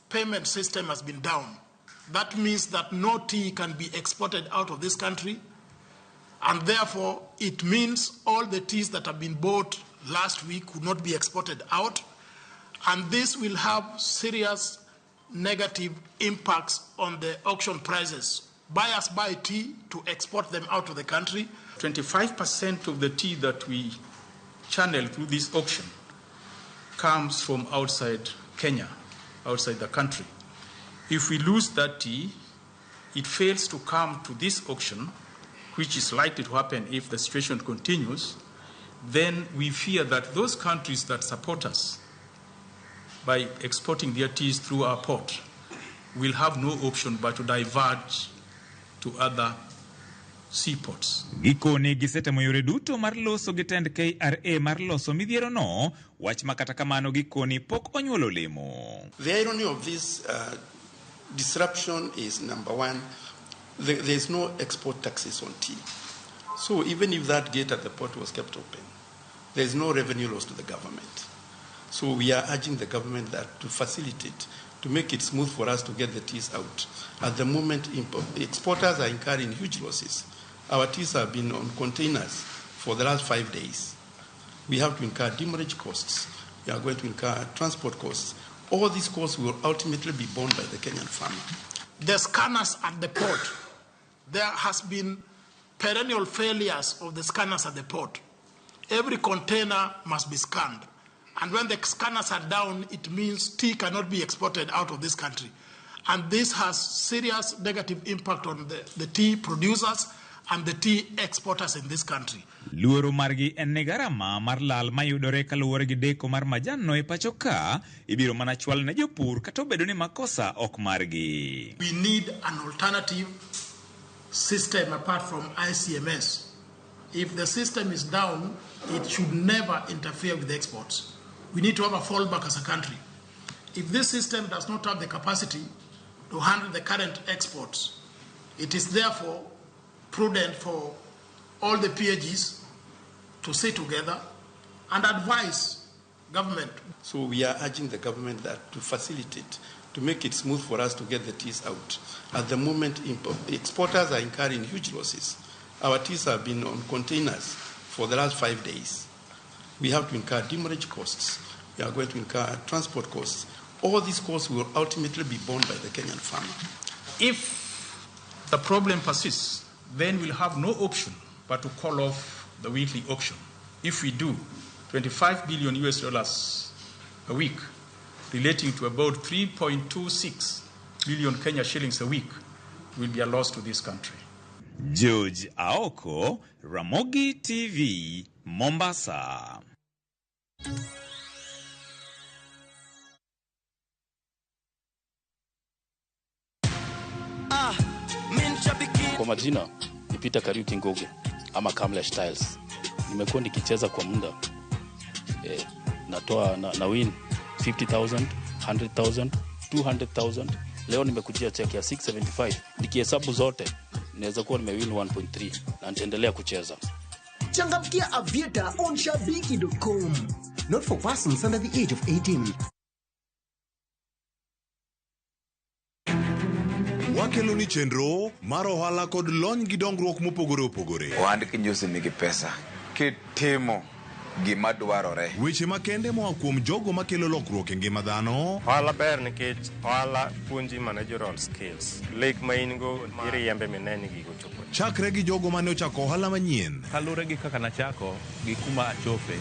payment system has been down. That means that no tea can be exported out of this country, and therefore it means all the teas that have been bought last week could not be exported out, and this will have serious negative impacts on the auction prices. Buyers buy tea to export them out of the country. 25% of the tea that we channel through this auction comes from outside Kenya, outside the country. If we lose that tea, it fails to come to this auction, which is likely to happen if the situation continues, then we fear that those countries that support us by exporting their teas through our port will have no option but to diverge to other seaports. Gikoni gisetemo yore duto mar loso gi tend KRA mar loso midhierono, wach ma kata kamano gikoni pok onyuolo olemo. The irony of this disruption is, number one, there is no export taxes on tea. So even if that gate at the port was kept open, there is no revenue loss to the government. So we are urging the government that to facilitate, to make it smooth for us to get the teas out. At the moment, exporters are incurring huge losses. Our teas have been on containers for the last 5 days. We have to incur demurrage costs. We are going to incur transport costs. All these costs will ultimately be borne by the Kenyan farmer. The scanners at the port, there has been perennial failures of the scanners at the port. Every container must be scanned. And when the scanners are down, it means tea cannot be exported out of this country. And this has serious negative impact on the tea producers and the tea exporters in this country. Luoro margi en ni garama mar lal mayudore kaluwore gi deko mar majan no e pacho ka ibiro mana chwal ne jopur kata obedo ni makosa ok margi. We need an alternative system apart from ICMS. If the system is down, it should never interfere with exports. We need to have a fallback as a country. If this system does not have the capacity to handle the current exports, it is therefore prudent for all the PAGs to sit together and advise government. So we are urging the government that to facilitate, to make it smooth for us to get the teas out. At the moment, exporters are incurring huge losses. Our teas have been on containers for the last 5 days. We have to incur demurrage costs. We are going to incur transport costs. All these costs will ultimately be borne by the Kenyan farmer. If the problem persists, then we'll have no option but to call off the weekly auction. If we do, $25 billion US a week, relating to about 3.26 billion Kenya shillings a week, will be a loss to this country. George Aoko, Ramogi TV, Mombasa. Kwa majina ni Peter Kariuki Ngugi ama Kamlesh Styles. Nimekuwa nikicheza kwa muda. Natoa na win 50,000, 100,000, 200,000. Leo nimekujia check ya 675. Nikihesabu zote naweza kuwa nimewin 1.3 na nitaendelea kucheza. Changamkia Aviator on shabiki.com. Not for persons under the age of 18. Wakelo ni chenro mar ohala kod lony gi dongruok mopogore opogore. Ohand kinjusi nigi pesa kitimo gima dwarore. Weche makende moa kuom jogo makelo lokruok e ngima dhano. Ohala ber nikech ohala puonji managerial skills. Lek ma in go iriembe mine ni gigo chopo. Chakre gi jogo mane ochako ohala manyien. Kaluwore gi kaka nachako gi kuma achope,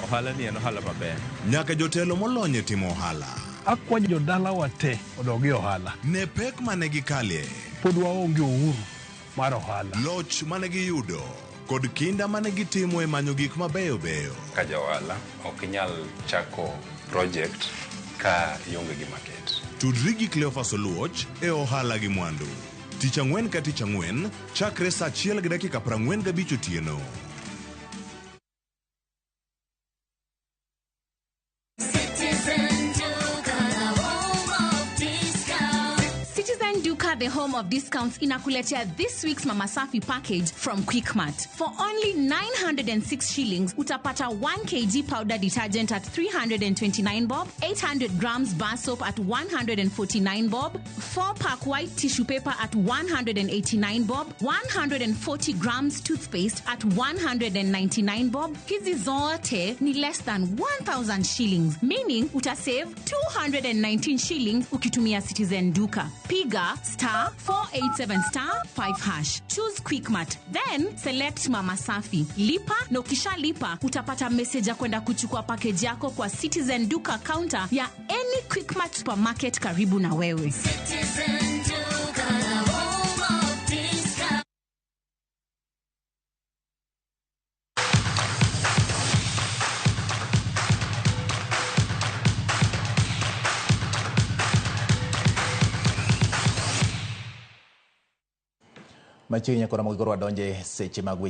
ohala ni en ohala maber. Nyaka jotelo molony e timo ohala. Akwayo jodalawa te odog e ohala. Ne pek mane gikalie. Pod waonge uhuru mar ohala. Loch mane giyudo kod kinda mane gitimo e manyo gik mabeyo beyo. Ka ja ohala ok inyal chako project ka ionge gi market. Tudri gi Cleophas Oluoch e ohala gi mwandu. Tich ang'wen ka tich ang'wen chakre saa 1:45 otieno. The home of discounts inakuletea this week's Mama Safi package from Quickmart. For only 906 shillings, utapata 1 kg powder detergent at 329 bob, 800 grams bar soap at 149 bob, 4-pack white tissue paper at 189 bob, 140 grams toothpaste at 199 bob. Hizi zote ni less than 1,000 shillings, meaning utasave 219 shillings ukitumia Citizen Duka. Piga *487*5#. Choose Quickmart, then select Mama Safi. Lipa na ukishalipa utapata message ya kwenda kuchukua package yako kwa Citizen Duka counter ya any Quickmart supermarket karibu na wewe. Citizen Duka, the home of discount. Machiegni kod Ramogi koro wadonje seche mag weche.